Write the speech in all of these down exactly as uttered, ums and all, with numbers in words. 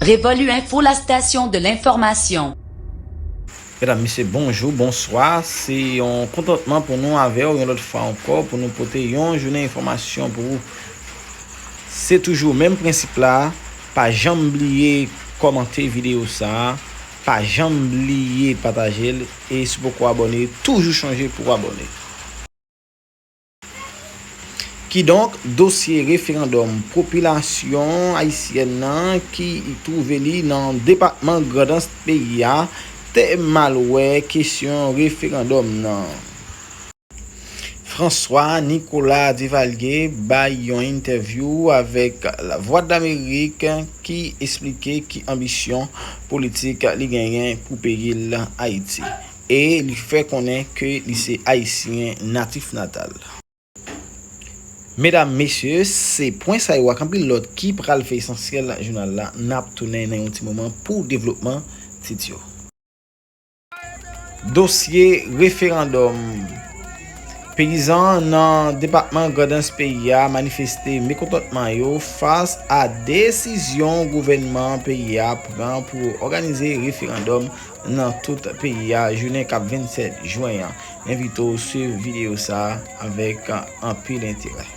Révolu Info, la station de l'information. Medam, mesye, bonjou, bonswa. Se yon kontantman pou nou avè w yon lòt fwa ankò pou nou pote yon jounen enfòmasyon pou ou. Se toujou menm prensip la, pa janm bliye kòmante videyo sa a, pa janm bliye pataje l, e si w poko abòne, toujou chonje pou w abòne. Kidonk, dosye referandòm popilasyon ayisyèn nan ki twouve li nan depatman Grandans peyi a te mal wè kesyon referandòm nan. François Nicolas Duvalier bay yon entèvyou avèk Lavwadlamerik ki esplike ki anbisyon politik li genyen pou peyi l Ayiti. E li fè konnen ke li se ayisyen natif natal. Medam, mesye, se pwen sa yo ak anpil lòt ki pral fè esansyèl jounal la. N ap tounen nan yon ti moman pou devlopman tit yo. Dosye referandòm. Peyizan nan depatman Grandans peyi a manifeste mekontantman yo fas a desizyon gouvènman peyi a pran pou òganize referandòm nan tout peyi a jounen k ap vennsèt jen an. Envite w swiv videyo sa a avèk anpil enterè.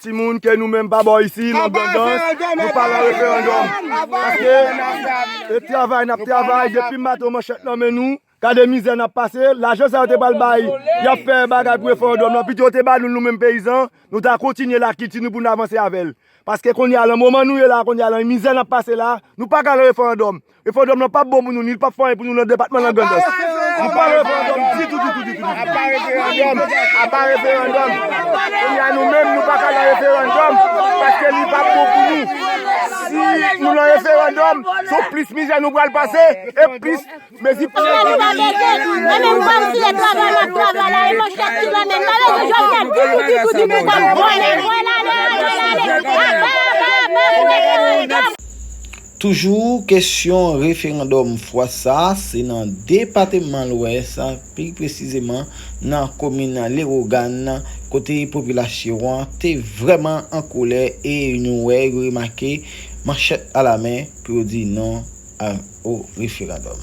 Timoun ke nou menm pa bò isi, nan Grandans, nou pa nan referandòm. Paske, e travay n ap travay, depi maten manchèt nan men nou, gade mizè n ap pase, lajan sa yo te pral bay, y ap fè bagay pou referandòm nan, pito yo te ba nou l, nou menm peyizan, nou ta kontinye lakilti nou pou n avanse avè l. Paske kounye a, nan moman nou ye la, kounye a, nan mizè n ap pase la, nou pa ka nan referandòm. Referandòm nan p ap bon pou nou, ni l p ap fè anyen pou nou nan depatman nan Grandans. Nou pa nan referandòm ditou, ditou, ditou, ditou. Apa referandòm, apa referandòm. Kounye a, nou menm, nou pa ka nan referandòm, paske li p ap bon pou nou. Si nou nan referandòm, se plis mizè nou pral pase, e plis mezi. Mwen menm pa bezwen, mwen menm kòmsi e travay m ap travay la, e manchèt ki nan men m, pa bezwen Jovenel ditou, ditou, ditou, pa vwèl, vwèl, ale, ale, ale, ale, apa, apa, apa, referandòm. Toujou kesyon referandòm fwa sa, se nan depatman Lwès, pi presizeman nan komin Lewogàn, kote popilasyon an te vrèman an kolè e nou wè yo remake manchèt alamen pou yo di non a, o referandòm.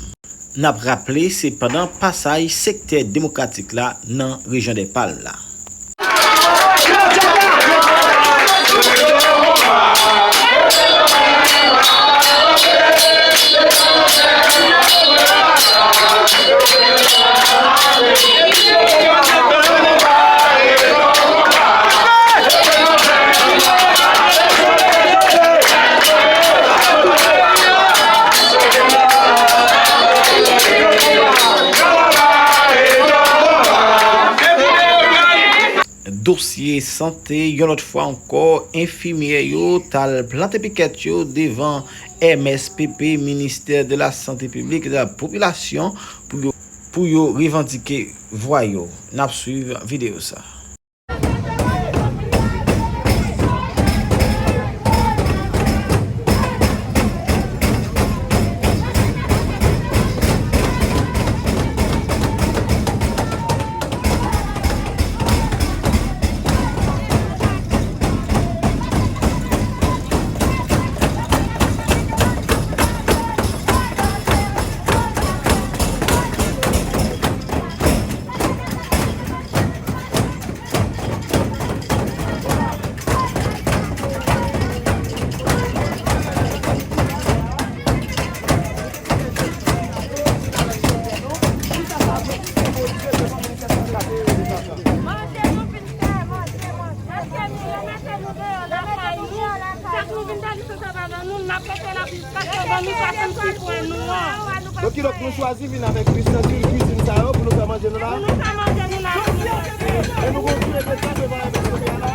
N ap raple, se pandan pasaj sektè demokratik la nan rejyon dè Pal la. Dosye sante, yon lòt fwa ankò, enfimyè yo t al plante pikèt yo devan M S P P, Ministère de la Santé Publique et de la Population, pou yo, pou yo revandike vwa yo. N ap swiv videyo sa. Vin dèyè li sou tèt nou, n ap rete la jiskaske yo ban nou swasannsis pwen nou an. Donk, kidonk, nou chwazi vin avèk istensil kizin sa yo pou nou fè manje nou la? Pou nou fè manje nou la, pou nou fè. E nou kontinye fè sa devan M S P P A la?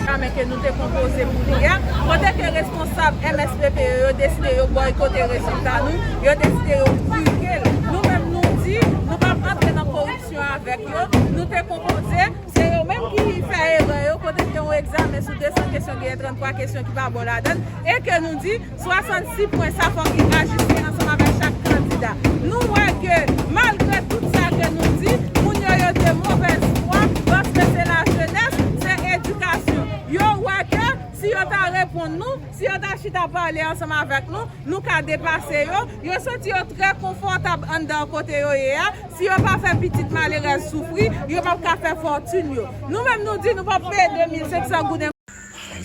Ekzamen ke nou te konpoze pou li a, kote ke responsab M S P P yo, yo deside yo bòykote rezilta nou, yo deside yo brike l. Nou menm nou di, nou p ap antre nan koripsyon avèk yo. Nou te konpoze, se yo menm ki fè erè yo, kote ke yon egzamen sou de san kesyon, genyen tranntwa kesyon ki pa bon ladan l, e ke nou di, swasannsis pwen sa fòk li ajiste ansanm avèk chak kandida. Nou wè ke malgre tout sa ke nou di, moun yo, yo de movèz fwa, paske se lajenès, se edikasyon. Yo wè ke si yo ta reponn nou, si yo ta chita pale ansanm avèk nou, nou ka depase yo. Yo santi yo trè konfòtab anndan kote yo ye a. Si yo pa fè pitit malerèz soufri, yo p ap ka fè fòtin yo. Nou menm nou di nou p ap peye de mil senk san gouden.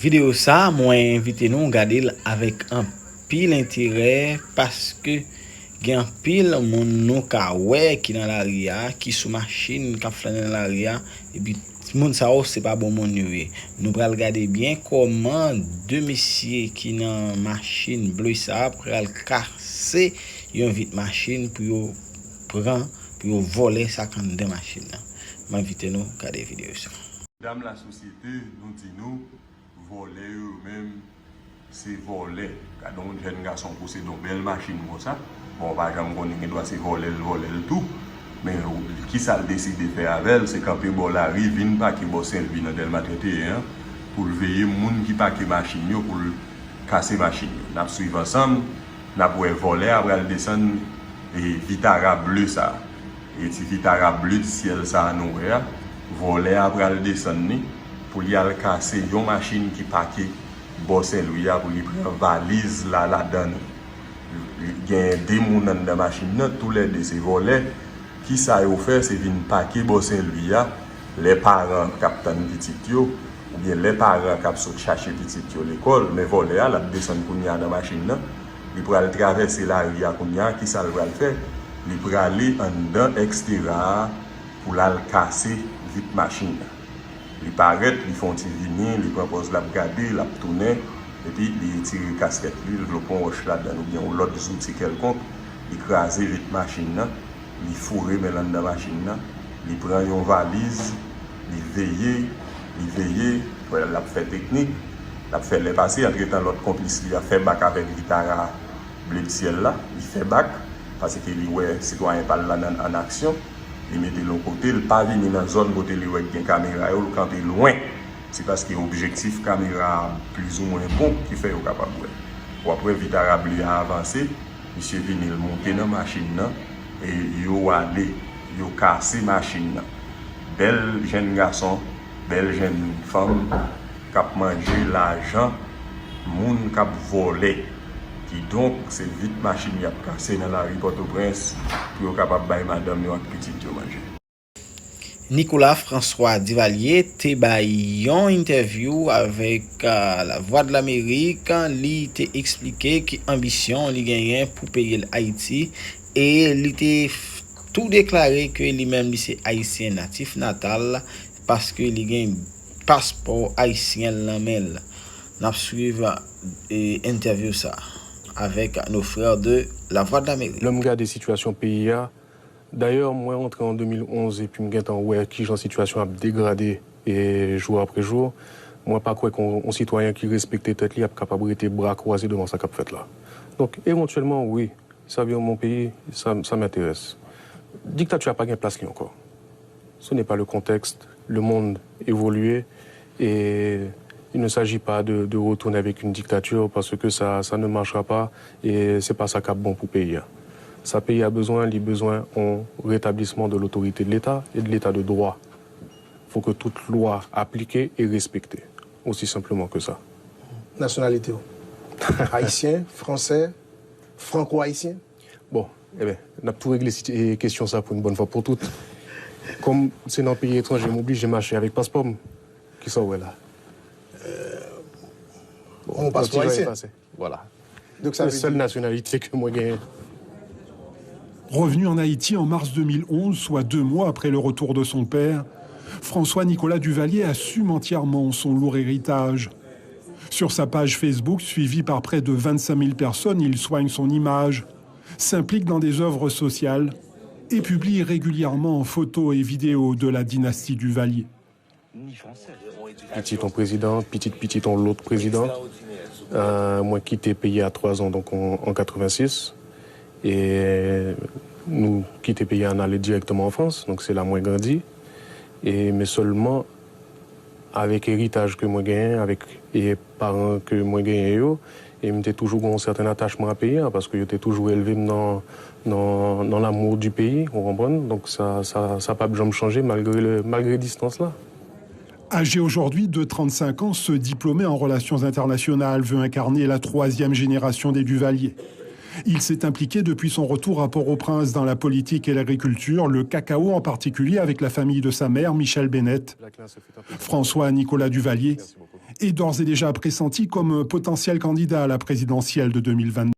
Videyo sa a, mwen envite nou gade l avèk anpil enterè, paske gen anpil moun nou ka wè ki nan lari a, ki sou machin, k ap flannen nan lari a, epi moun sa yo, se pa bon moun yo ye. Nou pral gade byen kòman de mesye ki nan machin ble sa a pral kase yon vit machin pou yo pran, pou yo vòlè sa k anndan machin nan. Mwen envite nou gade videyo sa a. Medam lasosyete, nou di nou, vòlè yo, yo menm, se vòlè. Gade yon jèn gason posede yon bèl machin konsa. Bon, w pa janm konnen, gendwa se vòlè l vòlè l tou. Men, kisa l deside fè avè l, se kanpe bò lari, vin pake bò Senlwi nan Dèlma trannteyen an, pou l veye moun ki pake machin yo, pou l kase machin yo. N ap swiv ansanm, n ap wè vòlè a pral desann, e, Vitara ble sa a. E ti Vitara ble di syèl sa a nou wè a, vòlè a pral desann li pou li al kase yon machin ki pake bò Senlwi a pou li pran valiz la ladan l. Genyen de moun anndan machin nan, toulède se vòlè. Kisa yo fè? Se vin pake bò Senlwi a, lè paran k ap tann pitit yo, oubyen lè paran k ap sot chache pitit yo lekòl, men vòlè a, l ap desann kounye a nan machin nan, li pral travèse lari a kounye a, kisa l pral fè? Li prale anndan Extera a pou l al kase vit machin nan. Li parèt, li fè yon ti vini, li pran pòz l ap gade, l ap tounen, epi li retire kaskèt li, li vle pran wòch ladan l oubyen yon lòt zouti kèlkonk, li kraze vit machin nan, li foure men l anndan machin nan, li pran yon valiz, li veye, li veye, wè, l ap fè teknik, l ap fè lè pase, antretan lòt konplis li a fè bak avèk Vitara ble di syèl la, li fè bak, paske li wè sitwayen pa l la nan, an aksyon, li mete l yon kote, l pa vini nan zòn kote li wè k gen kamera yo, l kanpe lwen. Se paske objektif kamera a plizoumwen bon ki fè yo kapab wè. W ap wè Vitara ble a avanse, misye vini, l monte nan machin nan, e yo ale, yo kase machin nan. Bèl jèn gason, bèl jèn fanm k ap manje lajan moun k ap vòlè. Kidonk, se vit machin y ap kase nan lari Pòtoprens pou yo kapab bay madanm yo ak pitit yo manje. Nicolas François Duvalier te bay yon entèvyou avèk, ah, Lavwadlamerik. Li te eksplike ki anbisyon li genyen pou peyi l Ayiti e li te f-, tou deklare ke li menm li se Ayisyen natif natal paske li gen paspò ayisyen l nan men l. N ap swiv, e, entèvyou sa avèk nos frères de Lavwadlamerik. Lè m gade sitiyasyon peyi a, dayè, mwen rantre an de mil onz epi m gentan wè kijan sitiyasyon ap degrade e jou apre jou. Mwen pa kwè ke yon, yon sitwayen ki respekte tèt li ap kapab rete bra kwaze devan sa k ap fèt la. Donk, evantyèlman, wi, servir mon pays, ça, ça m'intéresse. Diktati a pa gen plas li ankò. Ce n'est pas le contexte. Le monde évolue et il ne s'agit pas de, de retourner avec une dictature parce que ça, ça ne marchera pas et c'est pas ça k ap bon pou peyi a. Sa peyi a bezwen, li bezwen yon rétablissement de l'autorité de l'État et de l'état de droit. Faut que toute loi appliquée est respectée. Aussi simplement que ça. Nasyonalite w? Ayisyen, fransè, franko-ayisyen? Bon, eben, n ap tou regle siti-, e, kesyon sa pou yon bòn fwa pou tout. Kòm se nan peyi etranje, m oblije mache avèk paspò m. Kisa w wè la? Bon, yon paspò ayisyen. Vwala. Donk, sa vle di sèl nasyonalite ke mwen genyen. Revenu en Haïti en mars deux mille onze, soit deux mois après le retour de son père, François-Nicolas Duvalier assume entièrement son lourd héritage. Sur sa page Facebook, suivie par près de vingt-cinq mille personnes, il soigne son image, s'implique dans des œuvres sociales et publie régulièrement photos et vidéos de la dynastie Duvalier. Pitit yon prezidan, pitit pitit yon lòt prezidan. Euh, mwen kite peyi a twa zan, donk an, an katrevensis. E nou kite peyi a, n ale dirèkteman an Frans. Donk se la mwen grandi. E, men sèlman avèk eritaj ke mwen genyen, avèk e paran ke mwen genyen yo, e m te toujou gen yon sèten atachman a peyi a, paske yo te toujou elve m nan, nan, nan l'amour du pays, ou konprann? Donk sa, sa, sa p ap janm chanje malgre, le, malgre distans la. Âgé aujourd'hui de trente-cinq ans, ce diplômé en relations internationales veut incarner la troisième génération des Duvalier. Il s'est impliqué depuis son retour à Port-au-Prince dans la politique et l'agriculture, le cacao en particulier avec la famille de sa mère, Michelle Bennett. François-Nicolas Duvalier est d'ores et déjà pressenti comme un potentiel candidat à la présidentielle de deux mille vingt-deux.